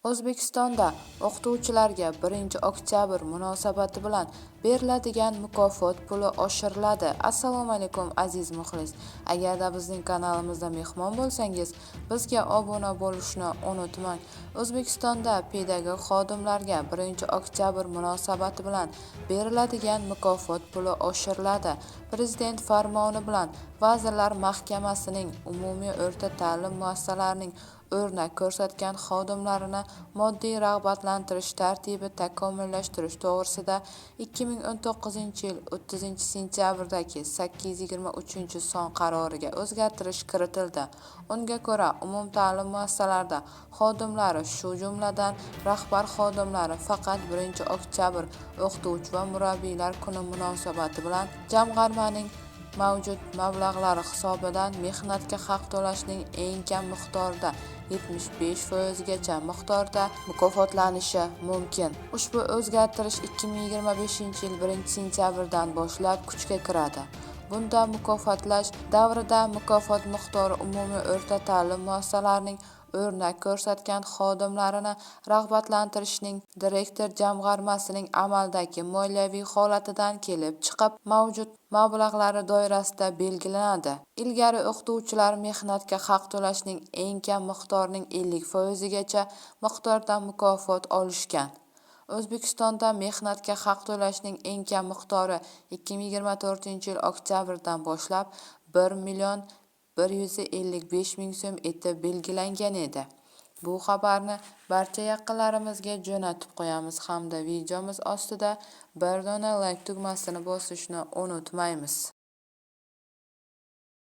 O'zbekistonda o'qituvchilarga 1-oktyabr munosabati bilan beriladigan mukofot puli oshiriladi. Assalomu alaykum, aziz muxlis. Agarda bizning kanalimizda mehmon bo'lsangiz, bizga obuna bo'lishni unutmang. O'zbekistonda pedagog xodimlarga 1-oktyabr munosabati bilan beriladigan mukofot puli oshiriladi. Prezident farmoni bilan Vazirlar Mahkamasining umumiy o'rta ta'lim muassasalarining o'rnak ko'rsatgan xodimlarini moddiy rag'batlantirish tartibini takomillashtirish to'g'risida 2019-yil 30-sentyabrdagi 823-son qaroriga o'zgartirish kiritildi. Unga ko'ra, umumta'lim muassasalarida xodimlari, shu jumladan, rahbar xodimlari faqat 1-oktyabr O'qituvchi va murabbiylar kuni munosabati bilan jamg'armaning mavjud mablag'lari hisobidan mehnatga haq to'lashning eng kam miqdorida 75 gacha miqdorda mukofotlanishi mumkin. Ushbu o'zgartirish 2025-yil 1-sentyabrdan boshlab kuchga kiradi. Bunda mukofotlash davrida mukofot miqdori umumiy o'rta ta'lim muassasalarining o'rnak ko'rsatgan xodimlarini rag'batlantirishning direktor jamg'armasining amaldagi moliyaviy holatidan kelib chiqib, mavjud mablag'lari doirasida belgilanadi. Ilgari o'qituvchilar mehnatga haq to'lashning eng kam miqdorining 50 foizigacha miqdorda mukofot olishgan. O'zbekistonda mehnatga haq to'lashning eng kam miqdori 2024-yil oktyabrdan boshlab 1 million 155 ming so'm etib belgilangan edi. Bu xabarni barcha yaqinlarimizga jo'natib qo'yamiz hamda videomiz ostida bir dona layk tugmasini bosishni unutmaymiz.